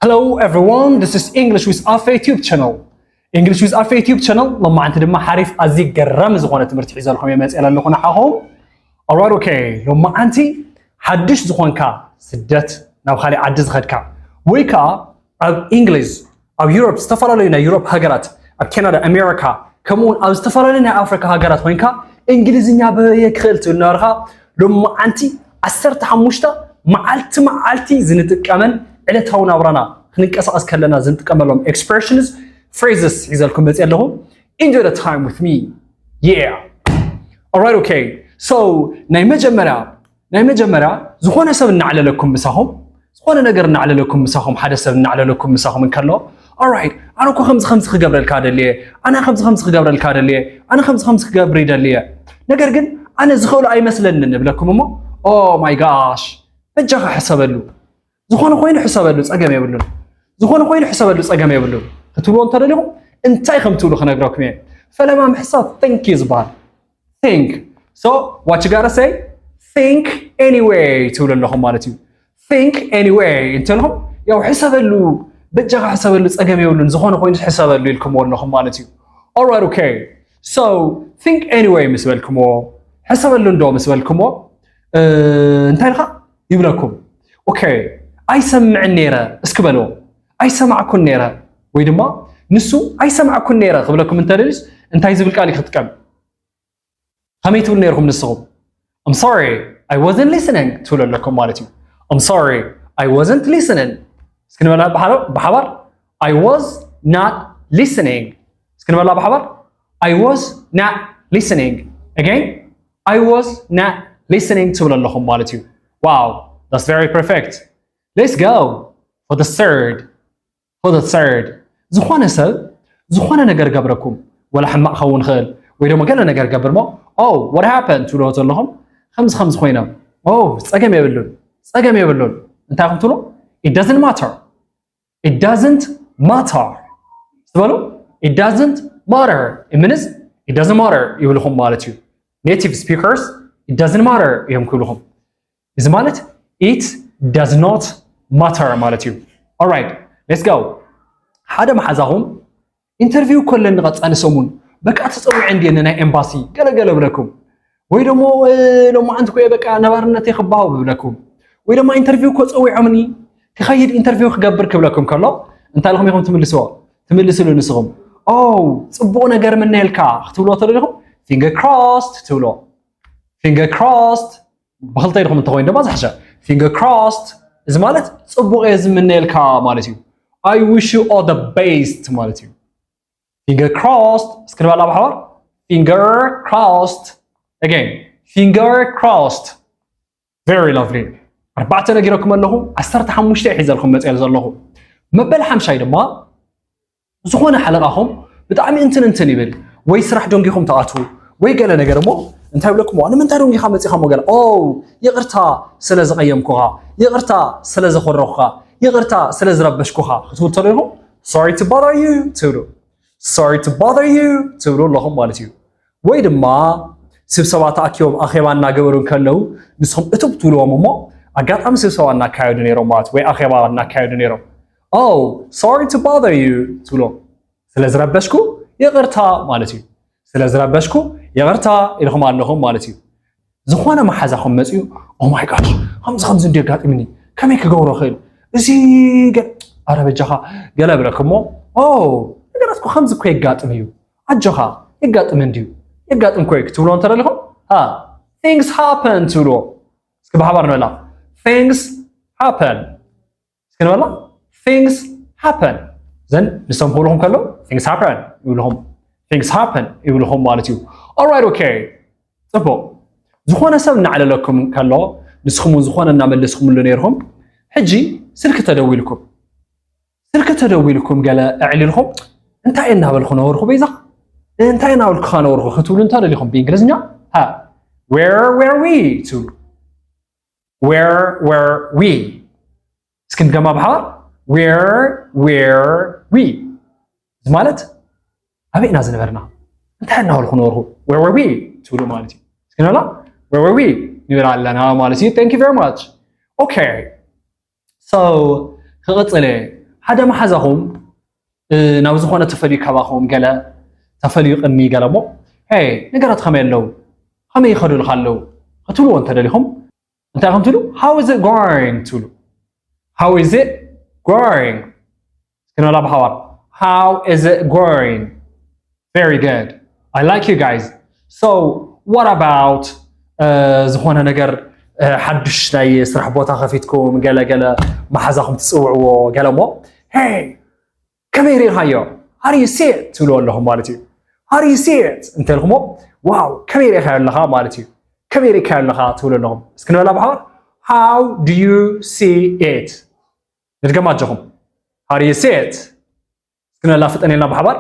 Hello everyone, this is English with Afe YouTube channel. English with Afe YouTube channel፣ ሎማዓንቲ ድማ ሓሪፍ ኣዝዩ ገራሚ ዝኾነ ትምህርቲ ሒዘልኩም እየ መፅእ ኣለኹ ንዓኹም። Alright, okay፣ ሎማዓንቲ ሓድሽ ዝኾንካ ስደት ናብ ካሊእ ዓዲ ዝኸድካ ወይ ከዓ ኣብ እንግሊዝ ኣብ ዩሮፕ ዝተፈላለዩ ናይ ዩሮፕ ሃገራት ኣብ ካናዳ ኣሜሪካ ከምኡውን ኣብ ዝተፈላለዩ ናይ ኣፍሪካ ሃገራት ኮይንካ እንግሊዝኛ በየ ክኽእል ትብል ነበርካ። ሎማዓንቲ ዓሰርተ ሓሙሽተ መዓልቲ መዓልቲ ዝንጥቀመን ዕለታዊ ናብራና ክንንቀሳቐስ ከለና ዝንጥቀመሎም expressions, phrases ሒዘልኩም መፅእ ኣለኹ። Enjoy the time with me. Yeah. Alright, okay. So ናይ መጀመርያ ናይ መጀመርያ ዝኾነ ሰብ እናዕለለኩም ምሳኹም ዝኾነ ነገር እናዕለለኩም ምሳኹም ሓደ ሰብ እናዕለለኩም ምሳኹም እንከሎ፣ alright፣ ኣነ እኮ ከምዚ ከምዚ ክገብረልካ ደልየ፣ ኣነ ከምዚ ከምዚ ክገብረልካ ደልየ፣ ኣነ ከምዚ ከምዚ ክገብር ይደልየ፣ ነገር ግን ኣነ ዝኽእሎ ኣይመስለንን እብለኩም እሞ፣ oh my gosh፣ በጃኻ ሕሰበሉ። ዝኾነ ኮይኑ ሕሰበሉ፣ ጸገም የብሉን። ዝኾነ ኮይኑ ሕሰበሉ፣ ጸገም የብሉን ክትብልዎ እንተደሊኹም እንታይ ከም ትብሉ ክነግረኩም እየ። ፈለማ ምሕሳብ think እዩ ዝበሃል። Think. So what you gotta say? Think anyway ትብሉ ኣለኹም ማለት እዩ። Think anyway እንተልኹም ያው ሕሰበሉ፣ በጃኻ ሕሰበሉ፣ ጸገም የብሉን፣ ዝኾነ ኮይኑ ሕሰበሉ ኢልኩምዎ ኣለኹም ማለት እዩ። Alright, okay. So think anyway ምስ በልኩምዎ፣ ሕሰበሉ እንዶ ምስ በልኩምዎ፣ እ፣ እንታይ ኢልካ ይብለኩም። Okay፣ ኣይሰምዕን ነይረ እስኪ በልዎ። ኣይሰማዕኩን ነይረ ወይ ድማ ንሱ ኣይሰማዕኩን ነይረ ክብለኩም እንተደልዩስ እንታይ ዝብል ቃል እዩ ክጥቀም? ከመይ ትብሉ ነይርኩም ንስኹም? I'm sorry, I wasn't listening ትብሉ ኣለኩም ማለት እዩ። I'm sorry, I wasn't listening። እስኪ ንበላ ብሓ-፣ ብሓባር I was not listening። እስኪ ንበላ ብሓባር I was not listening። Again, I was not listening ትብሉ ኣለኹም ማለት እዩ። Wow, that's very perfect. Let's go for the third. For the third. ዝኾነ ሰብ ዝኾነ ነገር ገብረኩም፣ ወላ ሕማቕ ክኸውን ይኽእል ወይ ደሞ ገለ ነገር ገብር ሞ፣ oh, what happened ትብልዎ ዘለኹም፣ ከምዚ ከምዚ ኮይኖም፣ oh፣ ጸገም የብሉን፣ ጸገም የብሉን እንታይ ኢኹም ትብሉ? It doesn't matter. It doesn't matter። ስትበሉ it doesn't matter፣ it means it doesn't matter ይብልኹም ማለት እዩ። Native speakers it doesn't matter እዮም ክብልኹም። እዚ ማለት it does not matter ማለት እዩ። Alright, let's go። ሓደ መሓዛኹም ኢንተርቪው እኮ ኣለኒ ቀፃሊ ሰሙን፣ በቃ ተፀዊዐ እንድየ ንናይ ኤምባሲ ገለ ገለ ብለኩም፣ ወይ ደሞ፣ እ፣ ሎማዓንቲ እኮ እየ በቃ ነባርነተይ ክበሃው ብብለኩም፣ ወይ ደሞ ኢንተርቪው እኮ ፀዊዖምኒ ክኸይድ ኢንተርቪው ክገብር ክብለኩም ከሎ እንታይ ኢልኩም ኢኹም ትምልስዎ? ትምልስሉ ንስኹም፣ ኦ፣ ፅቡቕ ነገር ምነየልካ ክትብልዎ ተደሊኹም finger crossed ትብልዎ። Finger crossed ብኽልተ ኢልኩም እንተኾይኑ ድማ ዝሕሸ። Finger crossed እዚ ማለት ፅቡቕ እየ ዝምነየልካ ማለት እዩ። I wish you all the best ማለት እዩ። Finger crossed እስኪ ንበላ ብሓባር። Finger crossed። Again, finger crossed. Very lovely. ኣርባዕተ ነጊረኩም ኣለኹ፣ ዓሰርተ ሓሙሽተ ሒዘልኩም መፅኤ ዘለኹ። መበል ሓምሻይ ድማ ዝኾነ ሓለቓኹም ብጣዕሚ እንትን እንትን ይብል፣ ወይ ስራሕ ደንጊኹም ትኣትዉ ወይ ገለ ነገር እሞ እንታይ ይብለኩም? "ዋ፣ ንምንታይ ደንጊኻ መፂኻ?" እሞ ገለ፣ "ኦ፣ ይቕርታ ስለ ዘቐየምኩኻ፣ ይቕርታ ስለ ዘኾረኹኻ፣ ይቕርታ ስለ ዝረበሽኩኻ" ክትብሉ ተለኹም፣ "Sorry to bother you" ትብሉ። "Sorry to bother you" ትብሉ ኣለኹም ማለት እዩ። ወይ ድማ ስብሰባ ተኣኪቦም ኣኼባ እናገበሩ እንከለዉ ንስኹም እትብ ትብልዎም እሞ ኣጋጣሚ ስብሰባ እናካየዱ ነይሮም ማለት ወይ ኣኼባ እናካየዱ ነይሮም። "Oh, sorry to bother you" ትብሎም። ስለ ዝረበሽኩ ይቕርታ ማለት እዩ። ስለ ዝረበሽኩ ይቕርታ ኢልኹም ኣለኹም ማለት እዩ። ዝኾነ መሓዛኹም መፅዩ፣ "Oh my gosh፣ ከምዚ ከምዚ እንዲ ኣጋጢምኒ፣ ከመይ ክገብሮ ክእል? እዚ ገ-፣ ኣረ በጃኻ ገለ" ብለኩሞ፣ "ኦ፣ ነገራት እኮ ከምዚ እኮ የጋጥም እዩ። ኣጆኻ፣ የጋጥም እንድዩ። የጋጥም እኮ እዩ" ክትብሎ እንተደሊኹም፣ ሃ፣ "Things happen" ትብልዎ። እስኪ ብሓባር ንበላ። "Things happen" እስኪ ንበላ። "Things happen" ዘን ንሶም ክብልኹም ከለዉ things happen ይብልኹም። Things happen ይብልኹም ማለት እዩ። Alright, okay። ፅቡቕ። ዝኾነ ሰብ እናዕለለኩም ከሎ ንስኹም እውን ዝኾነ እናመለስኩምሉ ነይርኹም። ሕጂ ስልኪ ተደዊልኩም። ስልኪ ተደዊልኩም ገለ ኣዕሊልኩም እንታይ እናበልኩ ነበርኩ በይዛኻ? እንታይ እናበልኩኻ ነበርኩ ክትብሉ እንተደሊኹም ብእንግሊዝኛ፣ ሃ፣ "Where were we?" ትብሉ። Where were we? እስኪ ንድገማ ብሓባር። Where were we? እዚ ማለት ኣበይ ኢና ዝነበርና? እንታይ እናበልኩ ነበርኩ? Where were we? ትብሉ ማለት እዩ። እስኪ ንበላ። Where were we? ንብል ኣለና ማለት እዩ። Thank you very much. Okay. So፣ ክቕጽል እየ። ሓደ መሓዛኹም ናብ ዝኾነ ተፈልዩ ካባኹም ገለ ተፈልዩ ቅድሚ ገለ እሞ፣ ሄይ፣ ነገራት ከመይ ኣለዉ? ከመይ ይኸዱልካ ኣለዉ? ክትብልዎ እንተደሊኹም እንታይ ከም ትብሉ? How is it going? ትብሉ። How is it going? እስኪ ንበላ ብሓባር። How is it going? Very good. I like you guys. So, what about ዝኾነ ነገር ሓዱሽ ናይ ስራሕ ቦታ ከፊትኩም ገለ ገለ መሓዛኹም ትፅውዕዎ ገለ እሞ፣ ሄይ፣ ከመይ ርኢኻዮ? How do you see it? ትብልዎ ኣለኹም ማለት እዩ። How do you see it? እንተልኩሞ፣ ዋው፣ ከመይ ርኢኻዮ ኣለኻ ማለት እዩ። ከመይ ርኢኻዮ ኣለኻ ትብሉ ኣለኹም። እስኪ ንበላ ብሓባር። How do you see it? ንድገማ ኣጆኹም። How do you see it? እስኪ ንበላ ፍጠን ኢልና ብሓባር።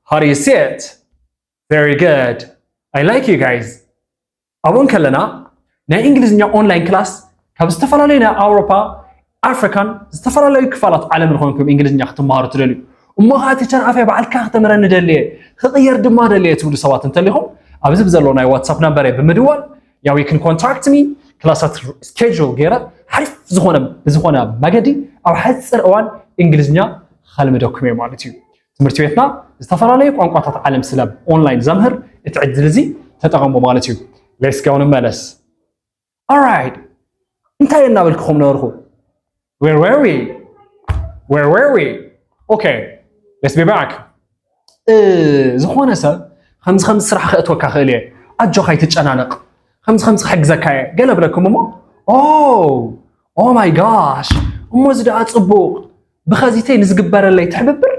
How do you see it? Very good. I like you guys. ኣብኡ እንከለና ናይ እንግሊዝኛ ኦንላይን ክላስ ካብ ዝተፈላለዩ ናይ ኣውሮፓ፣ ኣፍሪካን ዝተፈላለዩ ክፋላት ዓለምን ኮይንኩም እንግሊዝኛ ክትመሃሩ ትደልዩ እሞ ከዓ ቲቸር ኣፈይ ባዕልካ ክተምህረኒ ደልየ ክቕየር ድማ ደልየ ትብሉ ሰባት እንተሊኹም ኣብዚ ብዘለዎ ናይ ዋትሳፕ ናምበረይ ብምድዋል ያው you can contact me ክላሳት ስኬጁል ገይረ ሓሪፍ ዝኾነ ብዝኾነ መገዲ ኣብ ሓፂር እዋን እንግሊዝኛ ከልምደኩም እየ ማለት እዩ። ትምህርቲ ቤትና ዝተፈላለዩ ቋንቋታት ዓለም ስለ ኦንላይን ዘምህር እቲ ዕድል እዚ ተጠቐሙ ማለት እዩ። Let's go ንመለስ። Alright እንታይ እናበልክኹም ነበርኩ? Where were we? Where were we? Okay, let's be back. ዝኾነ ሰብ ከምዚ ከምዚ ስራሕ ከእትወካ ክእል እየ ኣጆኻ ኣይትጨናነቕ ከምዚ ከምዚ ክሕግዘካ እየ ገለ ብለኩም እሞ oh oh my gosh እሞ እዚ ደኣ ፅቡቕ ብኸዚተይ ንዝግበረለይ ትሕብብር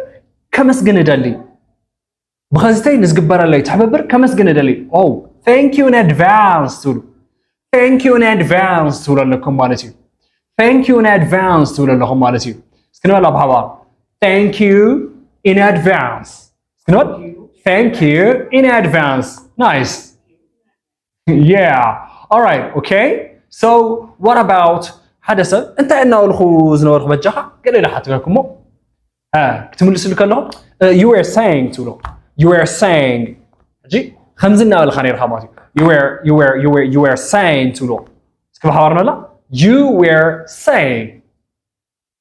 ከመስግን እደሊ ብኸዚተይ ንዝግበረለይ ትሕብብር ከመስግን እደሊ oh thank you in advance ትብሉ thank you in advance ትብሉ ኣለኩም ማለት እዩ thank you in advance ትብሉ ኣለኹም ማለት እዩ እስኪ ንበላ ብሓባር thank you in advance እስኪ ንበል thank you in advance nice yeah alright okay so what about ሓደ ሰብ እንታይ እናበልኩ ዝነበርኩ በጃኻ ገለ ኢለ ሓትገርኩሞ ክትምልስሉ ከለኹም you were saying ትብሎ you were saying ሕጂ ከምዚ እናበልካ ነርካ ማለት እዩ you were you were you were you were saying ትብሎ እስኪ ብሓባር ነላ you were saying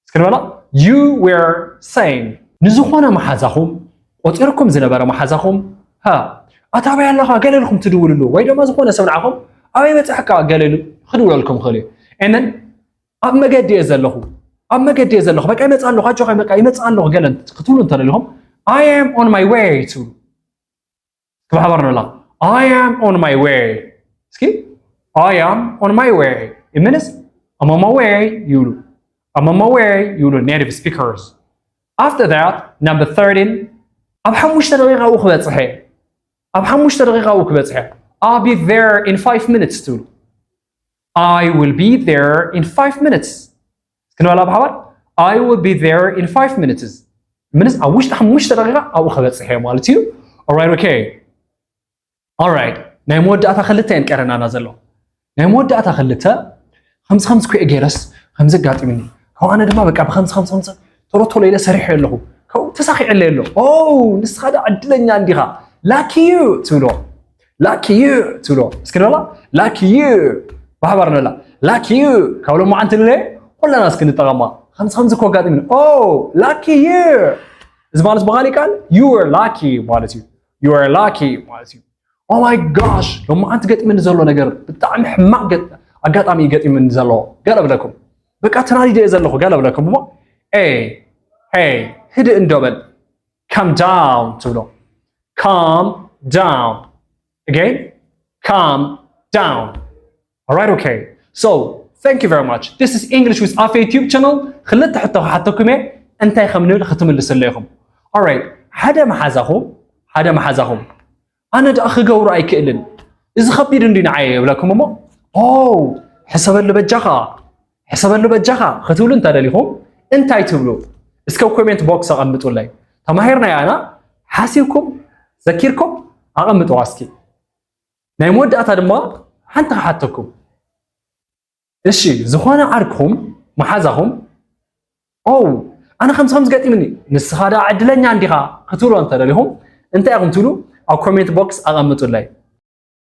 እስኪ ንበላ you were saying ንዝኾነ መሓዛኹም ቆፂርኩም ዝነበረ መሓዛኹም ሃ ኣታ ኣበይ ኣለኻ ገለ ኢልኩም ትድውልሉ ወይ ድማ ዝኾነ ሰብ ንዓኹም ኣበይ በፃሕካ ገለ ኢሉ ክድውለልኩም ይኽእል እዩ and then ኣብ መገዲ እየ ዘለኹ ኣብ መገዲ እየ ዘለኹ በቃ ይመፅእ ኣለኹ ኣጆኻ በቃ ይመፅእ ኣለኹ ገለ ክትብሉ እንተደሊኹም I am on my way ትብሉ እስኪ ብሓባር ንብላ I am on my way እስኪ I am on my way it means I'm on my way ይብሉ I'm on my way ይብሉ native speakers after that number thirteen ኣብ ሓሙሽተ ደቂቃ ኣብኡ ክበፅሕ እየ ኣብ ሓሙሽተ ደቂቃ ኣብኡ ክበፅሕ እየ I'll be there in five minutes ትብሉ I will be there in five minutes እስኪ ንበላ ብሓባር I will be there in five minutes ምንስ ኣብ ውሽጢ ሓሙሽተ ደቂቃ ኣብኡ ክበፅሕ እየ ማለት እዩ alright okay alright ናይ መወዳእታ ክልተ እየን ቀረናና ዘሎ ናይ መወዳእታ ክልተ ከምዚ ከምዚ ኩየ ገይረስ ከምዚ ኣጋጢምኒ ካብ ኣነ ድማ በቃ ብከምዚ ከምዚ ከምዚ ቶሎ ቶሎ ኢለ ሰሪሐ ኣለኹ ካብኡ ተሳኺዐለ ኣሎ ኦ ንስኻ ዳ ዕድለኛ እንዲኻ lucky you ትብሎ lucky you ትብሎ እስኪ ንበላ lucky you ብሓባር ንበላ lucky you ካብ ሎማዓንቲ ንለ ኩላና እስኪ ንጠቐማ ከምዚ ከምዚ እኮ ኣጋጢምኒ ኦ lucky you እዚ ማለት ብኻሊእ ቃል you were lucky ማለት እዩ you were lucky ማለት እዩ oh my gosh ሎማዓንቲ ገጢምኒ ዘሎ ነገር ብጣዕሚ ሕማቕ ኣጋጣሚ እዩ ገጢምኒ ዘሎ ገለ ብለኩም በቃ ተናዲደ እየ ዘለኹ ገለ ብለኩም እሞ ey hey ህድእ እንዶ በል calm down ትብሎ calm down again calm down alright okay so thank you very much this is English with Afe YouTube channel ክልተ ሕቶ ክሓተኩም እየ እንታይ ከም ንብል ክትምልስለ ኢኹም alright ሓደ መሓዛኹም ሓደ መሓዛኹም ኣነ ደኣ ክገብሮ ኣይክእልን እዚ ከቢድ እንዲ ንዓየ ይብለኩም እሞ ኦ ሕሰበሉ በጃኻ ሕሰበሉ በጃኻ ክትብሉ እንተደሊኹም እንታይ ትብሉ እስከ ኮሜንት ቦክስ ኣቐምጡለይ ተማሂርና ያና ሓሲብኩም ዘኪርኩም ኣቐምጥዋ እስኪ ናይ መወዳእታ ድማ ሓንቲ ክሓተኩም እሺ ዝኾነ ዓርኩም መሓዛኹም ኦው ኣነ ከምዚ ከምዚ ገጢምኒ ንስኻ ደኣ ዕድለኛ እንዲኻ ክትብሎ እንተደሊኹም እንታይ ኢኹም ትብሉ ኣብ ኮሜንት ቦክስ ኣቐምጡለይ